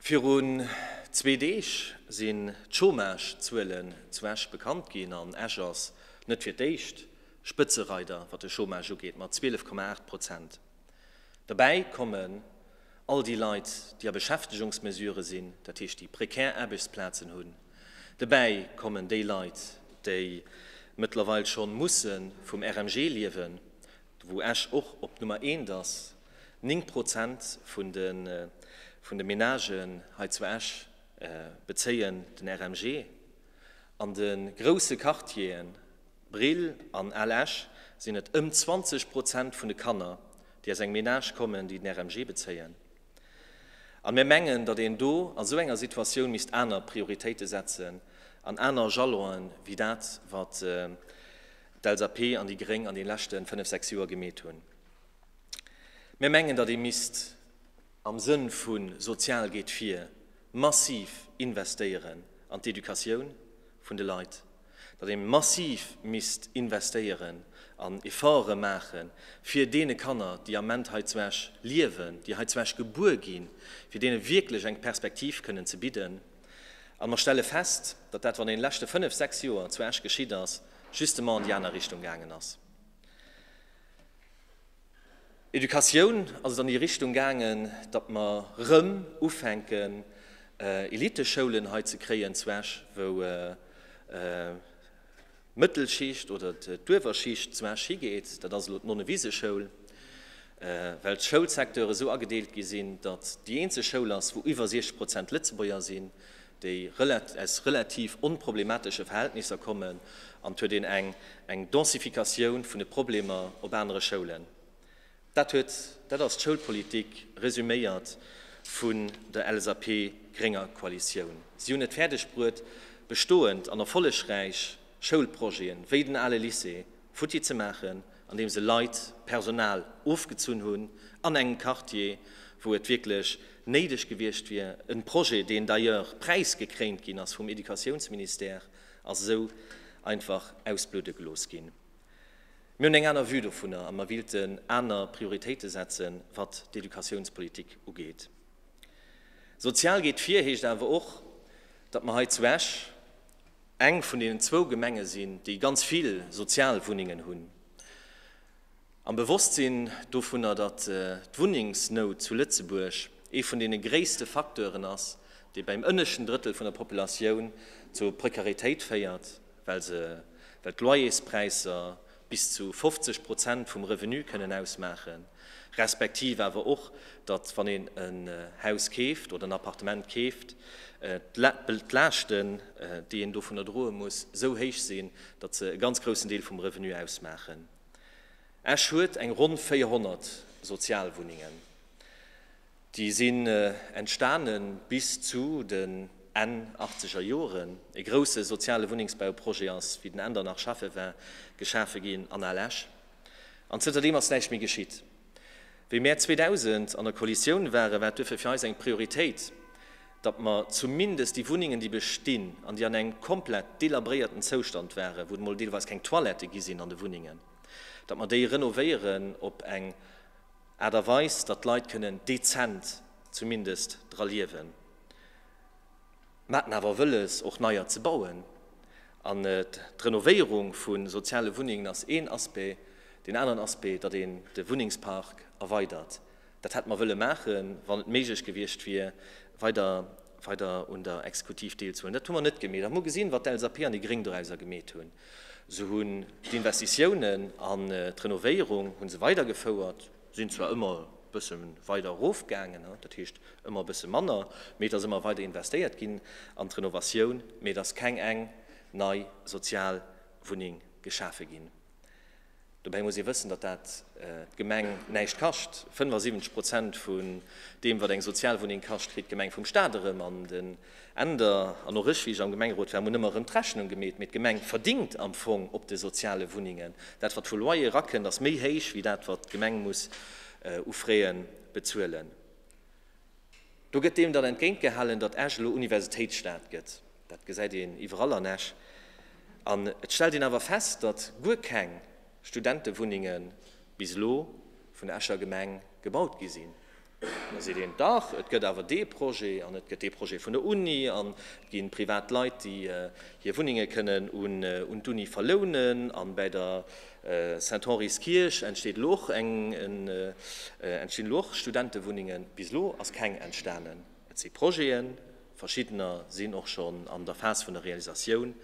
Virun zwee Deeg sinn d'Chômage-Zuelen zu Esch bekannt ginn an Esch ass net fir d'éischt Spëtzereider wat de Chômage ugeet, mat 12,8 Prozent. Derbäi kommen all déi Leit, déi a Beschäftegungsmesurë sinn, dat heescht déi prekär Aarbechtsplazen hunn. Derbäi kommen déi Leit, déi mëttlerweil schonn musse vum RMG liewen, wou Esch och op Nummer eent ass. 9 Prozent vun de vun de Menagen hei zu Esch bezéien den RMG. An de grousse Quartieren Brill an Al Esch sinn et ëm 20 Prozent vun de Kanner, déi aus engem Menage kommen, déi den RMG bezéien. A mir mengen, datt een do a sou enger Situatioun misst aner Prioritéite setzen an aner Jalonen, wéi dat, wat d'LSAP an déi Gréng an de leschte fënnef, sechs Joer gemeet hunn. Mir mengen, datt ee misst am Sënn vu sozial geet vir massiv investéieren an d'Educatioun vun de Leit, datt ee massiv misst investéieren an Efforte maache fir deene Kanner, déi am Ament hei zu Esch liewen, déi hei zu Esch gebuer ginn, fir deene wierklech eng Perspektiv kënnen ze bidden. A mer stelle fest, datt dat, wat an deene leschte fënnf, sechs Joer zu Esch geschitt ass, justement an déi aner Richtung gaangen ass. Educatioun ass et an déi Richtung gaangen, datt mer erëm ufänken, Eliteschoulen hei ze kréien zu Esch, wou d'Mëttelschicht oder d'Uewerschicht zu Esch higeet. Dat ass elo d'Nonnewiseschoul, well d'Schoulsecteure esou agedeelt gi sinn, datt déi eenzeg Schoul ass, wou iwwer 60 Prozent Lëtzebuerger sinn, déi aus relativ onproblematesche Verhältnisser kommen, an et huet een eng eng Densifikatioun vun de Problemer op anere Schoulen. Dat huet, dat ass d'Schoulpolitik resüméiert vun der LSAP-grénger Koalitioun. Si hunn et fäerdeg bruet, bestoend an erfollegräich Schoulprojeten, wéi den Ale Lycée, futti ze maachen, andeem se Leit, Personal ofgezunn hunn an engem Quartier, wou et wierklech néideg gewiescht wier. E Projet, deen d'ailleurs präisgekréint ginn ass vum Educatiounsministère, ass esou einfach ausbludde gelooss ginn. Mir hunn eng aner Vue dovunner a mer wilten aner Prioritéite setzen, wat d'Educatiounspolitik ugeet. Sozial geet vir heescht awer och, datt mer hei zu Esch, eng vun deenen zwou Gemenge sinn, déi ganz vill Sozialwunnengen hunn. Am Bewosstsinn dovunner, datt d'Wunnengsnout zu Lëtzebuerg ee vun deene gréisste Facteuren ass, dee beim ënneschten Drëttel vun der Populatioun zu Prekaritéit féiert, well se, well d'Loyerspräisser bis zu 50 Prozent vum Revenu kënnen ausmaachen, respektiv awer och, datt wann een en Haus keeft oder en Appartement keeft, d'Laaschten, déi een dovunner droe muss, esou héich sinn, datt se e ganz groussen Deel vum Revenu ausmaachen. Esch huet eng ronn 400 Sozialwunnengen. Déi sinn entstane bis zu den Enn achtzeger Joren. E grousse soziale Wunnengsbauprojet ass, wéi den Änder nach Schäffe war, geschafe ginn an Al Esch. An zënterdeem ass näischt méi geschitt. Wéi mär 2000 an der Koalitioun waren, war et duerfir fir eis eng Prioritéit, datt mer zumindest déi Wunnengen, déi bestinn an déi an engem komplett delabréierten Zoustand waren, wou et emol deelweis keng Toilettë gi sinn an de Wunnengen, datt mer déi renovéieren op eng Aart a Weis, datt d'Leit kënnen dezent zumindest dra liewen. Mer haten awer wëlles, och neier ze bauen. An d'Renovéierung vu soziale Wunnengen ass een Aspect. Deen aneren Aspect, datt een de Wunnengspark erweidert. Dat hätte mer wëlle maachen, wann et méiglech gewiescht wier, weider weider un der Exekutiv deelzehuelen. Dat hu mer net gemeet. A mer hu gesinn, wat d'LSAP an déi Gréng dorauser gemeet hunn. Se hunn d'Investitiounen an d'Renovéierung hu se weidergefouert, sinn zwar ëmmer e bësse weider erofgaangen, dat heescht ëmmer e bësse manner, mee et ass ëmmer weider investéiert ginn an d'Renovatioun, mee et ass keng eng nei sozial Wunneng geschafe ginn. Dobäi muss ee wëssen, datt dat d'Gemeng näischt kascht. 75 Prozent vun deem, wat eng Sozialwunneng kascht, kritt d'Gemeng vum Staat erëm. An den Änder, an och ech, wéi ech am Gemengerot war, hunn ëmmer erëm d'Rechnung gemeet. Mee d'Gemeng verdingt am Fong op de soziale Wunnengen. Dat, wat vu Loyer erakënnt, ass méi héich wéi dat, wat d'Gemeng muss u Frais bezuelen. Do gëtt deem dann entgéintgehalen, datt Esch elo Universitéitsstad gëtt. Dat gesäit een iwwerall an Esch. An et stellt een awer fest, datt guer keng Studentewunnenge bis elo vun der Escher Gemeng gebaut gi sinn. An da seet een, Dach, et gëtt awer dee Projet an et gëtt dee Projet vun der Uni an et gi privat Leit, déi hir Wunnenge kënnen un d'Uni verlounen an bäi der Saint-Henri-s-Kierch entsteet elo och eng, entstinn elo och Studentewunnengen. Bis elo ass keng entstanen. Et si Projeten, verschiddener sinn och schonn an der Phas vun der Realisatioun,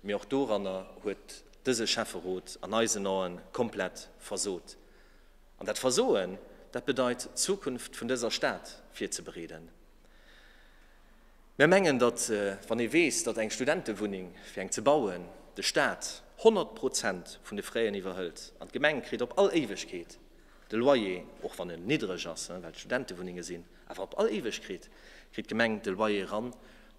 mee och doranner huet dëse Schäfferot an eisen Aen komplett versot. An dat Versoen, dat bedeit, d'Zukunft vun dëser Stad virzebereeden. Mär mengen, datt, wann ee weess, datt eng Studentewunneng, fir eng ze bauen, de Stat 100 Prozent vun de Fraisen iwwerhëlt an d'Gemeng kritt op all Éiwegkeet de Loyer, och wann en niddreg ass, well et Studentewunnenge sinn, awer op all Éiwegkeet kritt d'Gemeng de Loyer eran,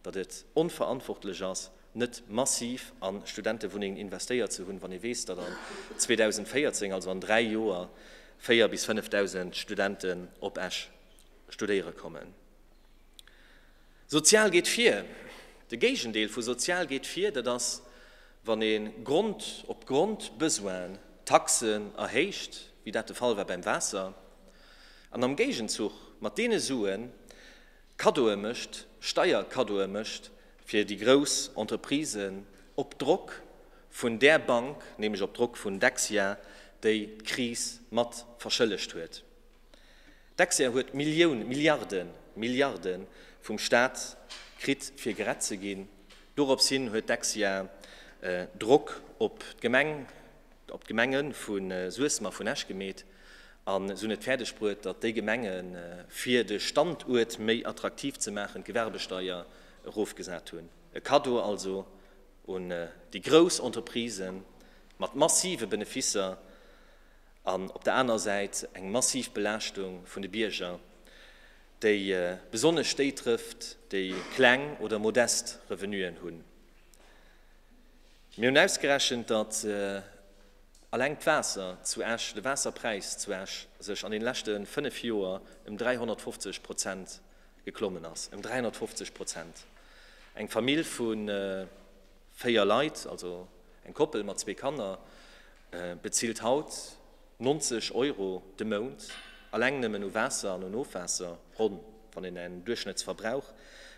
datt et onverantwortlech ass, net massiv a Studentewunnengen investéiert ze hunn, wann ee weess, datt an 2014, also an dräi Joer, 4 bis 5.000 Studenten op Esch studéiere kommen. Sozial geet vir! De Géigendeel vu sozial geet vir, dat ass, wann ee Grond op Grondbesoinen d'Taxen erhéicht, wéi dat de Fall war beim Waasser, an am Géigenzuch mat deene Suen Kaddoe mécht, Steierkaddoe mécht fir déi grouss Entreprisen op Drock vun där Bank, nämlech op Drock vun Dexia, déi d'Kris mat verschëllegt huet. Dexia huet Millioun, Milliarden, Milliarde vum Staat kritt fir gerett ze ginn. Dorops hin huet Dexia Drock op d'Gemeng, op d'Gemenge vu Suessem a vun Esch gemeet a se hunn et fäerdeg bruet, datt déi Gemenge fir de Standuert méi attraktiv ze maachen, d'Gewerbesteier erofgesat hunn. E Kaddo also un déi grouss Entreprisë mat massive Beneficer an op der aner Säit eng massiv Belaaschtung vun de Bierger, déi besonnesch déi trëfft, déi kleng oder modest Revenuen hunn. Mir hunn ausgerechent, datt alleng d'Waasser zu Esch, de Waasserpräis zu Esch sech an deene leschte 5 Joer ëm 350 Prozent geklommen ass. Ëm 350 Prozent! Eng Famill vu 4 Leit, also eng Koppel mat zwee Kanner, bezilt haut 90 Euro de Mount alleng nëmmen u Waasser an un Ofwaasser, ronn, wann een en Duerchschnëttsverbrauch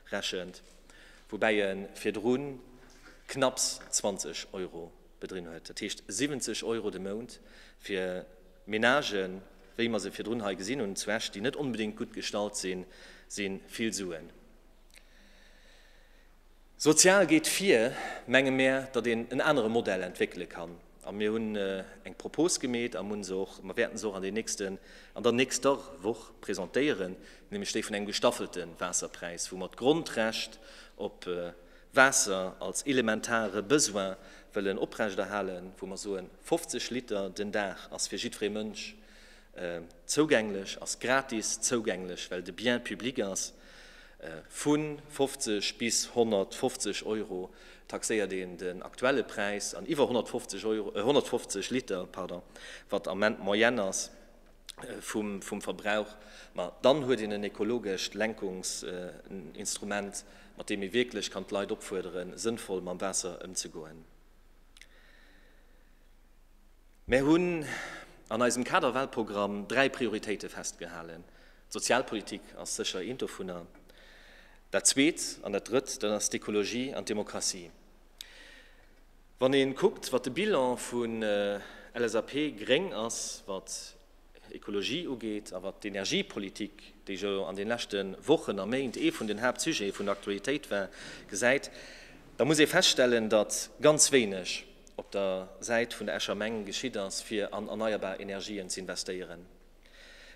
rechent, woubäi e virdru knapps 20 Euro bedrinn huet. Dat heescht 70 Euro de Mount fir Menagen, wéi mer se virdrun hei gesinn hunn zu Esch, déi net onbedéngt gutt gestallt sinn, si vill Suen. Sozial geet vir, menge mär, datt een en anere Modell entwéckele kann. A mir hunn eng Propos gemeet a hunn se och, mer wäerten se och an den nächsten, an der nächster Woch presentéieren, nämlech déi vun engem gestaffelte Waasserpräis, wou mer d'Grondrecht op Waasser als elementare Besoin wëllen oprechterhalen, wou mer soen, 50 Liter den Dag ass fir jiddweree Mënsch Zougänglech, ass gratis zougänglech, well et e Bien public ass. Vu 50 bis 150 Euro taxéiert een den aktuelle Präis an iwwer 150 Euro, 150 Liter, pardon, wat am Ament d'Moyenne ass vum Verbrauch. Ma dann huet een en ekologescht Lenkungsinstrument, mat deem ee wierklech kann d'Leit opfuerderen, sënnvoll mam Waasser ëmzegoen. Mär hunn an eisem Kaderwahlprogramm 3 Prioritéite festgehalen. D'Sozialpolitik ass sécher eent dovunner. Dat zweet an dat drëtt, dat ass d'Ekologie an d'Demokratie. Wann ee kuckt, wat de Bilan vun LSAP-Gréng ass, wat Ekologie ugeet a wat d'Energiepolitik, déi jo an de leschte Wochen a Méint ee vun den Haaptsujete vun der Aktualitéit war, gesäit, da muss ee feststellen, datt ganz wéineg op der Säit vun der Escher Meng geschitt ass, fir an erneierbar Energien ze investéieren.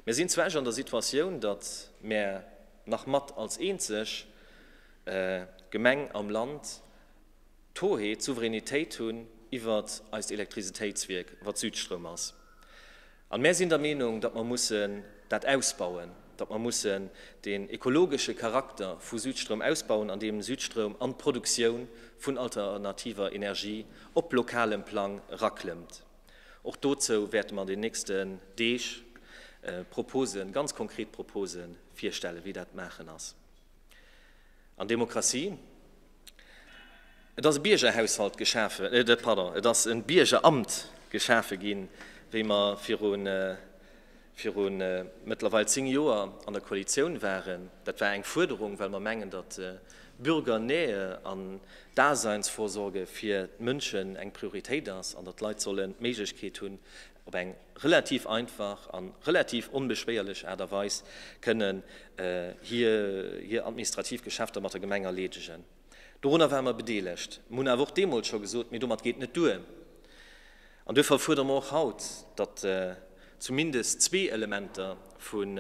Mir sinn zu Esch an der Situatioun, datt mär nach mat als eenzeg Gemeng am Land d'Hoheet, d'Souveränitéit hunn iwwer eist Elektrizitéitswierk, wat Südstroum ass. An mär sinn der Meenung, datt mer mussen dat ausbauen, datt mer mussen deen ekologesche Charakter vu Südstroum ausbauen, andeem Südstroum an d'Produktioun vun alternativer Energie op lokalem Plang eraklëmmt. Och dozou wäerte mer an den nächsten Deeg Proposen, ganz konkret Propose virstellen, wéi dat maachen ass. An Demokratie? Et ass e Biergerhaushalt geschafe, pardon, et ass e Biergeramt geschafe ginn, wéi mer viru viru mëttlerweil 10 Joer an der Koalitioun waren, dat war eng Fuerderung, well mer mengen, datt Bürgernähe an Daseinsvorsorge fir d'Mënschen eng Prioritéit ass an datt d'Leit sollen d'Méiglechkeet hunn, op eng relativ einfach a relativ onbeschwéierlech Aart a Weis kënnen hir administrativ Geschäfter mat der Gemeng erleedegen. Dorunner ware mer bedeelegt. Mer hunn awer och deemools scho gesot, Mee domat geet net duer. An duerfir fuerdere mer och haut, datt zumindest zwee Elementer vun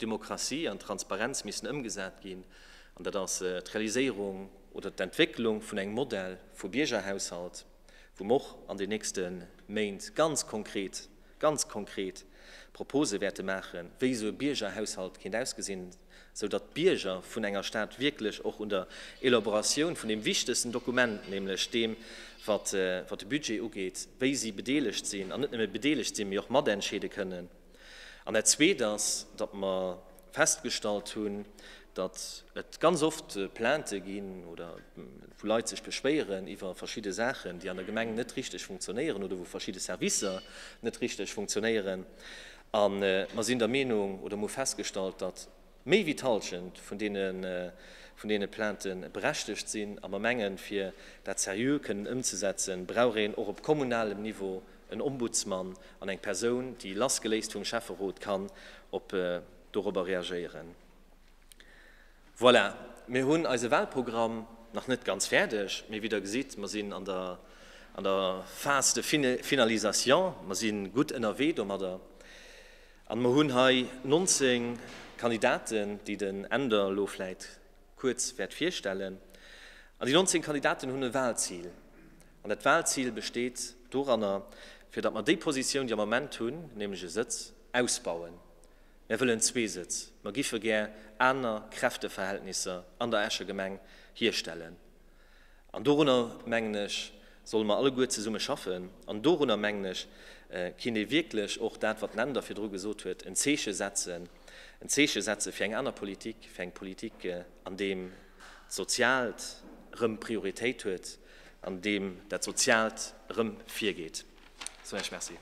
Demokratie an Transparenz missen ëmgesat ginn, an dat ass d'Realiséierung oder d'Entwécklung vun engem Modell vu Biergerhaushalt, wou mer och an den nächste Méint ganz konkret, ganz konkret Propose wäerte maachen, wéi esou e Biergerhaushalt kéint ausgesinn, sou datt d'Bierger vun enger Stad wierklech och un der Elaboratioun vun deem wichtegsten Dokument, nämlech deem, wat de Budget ugeet, wéi si bedeelegt sinn, an net nëmme bedeelegt sinn, mee och matentscheede kënnen. An dat Zweet ass, datt mer festgestallt hunn, datt et ganz oft Plaintë ginn oder wou Leit sech beschwéieren iwwer verschidde Saachen, déi an der Gemeng net richteg funktionéieren oder wou verschidde Servicer net richteg funktionéieren. A mer sinn der Meenung oder mer hu festgestallt, datt méi wéi d'Hallschent vun deene vun deene Plaintë berechtegt sinn. A mer mengen, fir dat seriö kënnen ëmzesetzen, brauch een och op kommunalem Niveau en Ombudsman an eng Persoun, déi lassgeléist vum Schäfferot kann op dorobber reagéieren. Voilà, mir hunn eise Wahlprogramm nach net ganz fäerdeg, mee wéi Der gesitt, mer sinn an der an der Phase de finalisation, mer si gutt ënnerwee domadder an mer hunn hei 19 Kandidaten, déi den Änder elo vläit kuerz wäert virstellen. An déi 19 Kandidaten hunn e Wahlzil. An dat Wahlzil besteet doranner, fir datt mer déi Positioun, déi am Ament hunn, nämlech e Sëtz, ausbauen. Mär wëllen zwee Sëtz. Mer giffe gär aner Kräfteverhältnisser an der Escher Gemeng hierstellen. An dorunner, mengen ech, solle mer alleguer zesumme schaffen. An dorunner, mengen ech, kinnt ee wierklech och dat, wat den Änder virdru gesot huet, en Zeeche setzen, en Zeeche setze fir eng aner Politik, fir eng Politik, an deem d'Soziaalt erëm Prioritéit huet, an deem dat Soziaalt erëm virgeet. Soen ech Merci.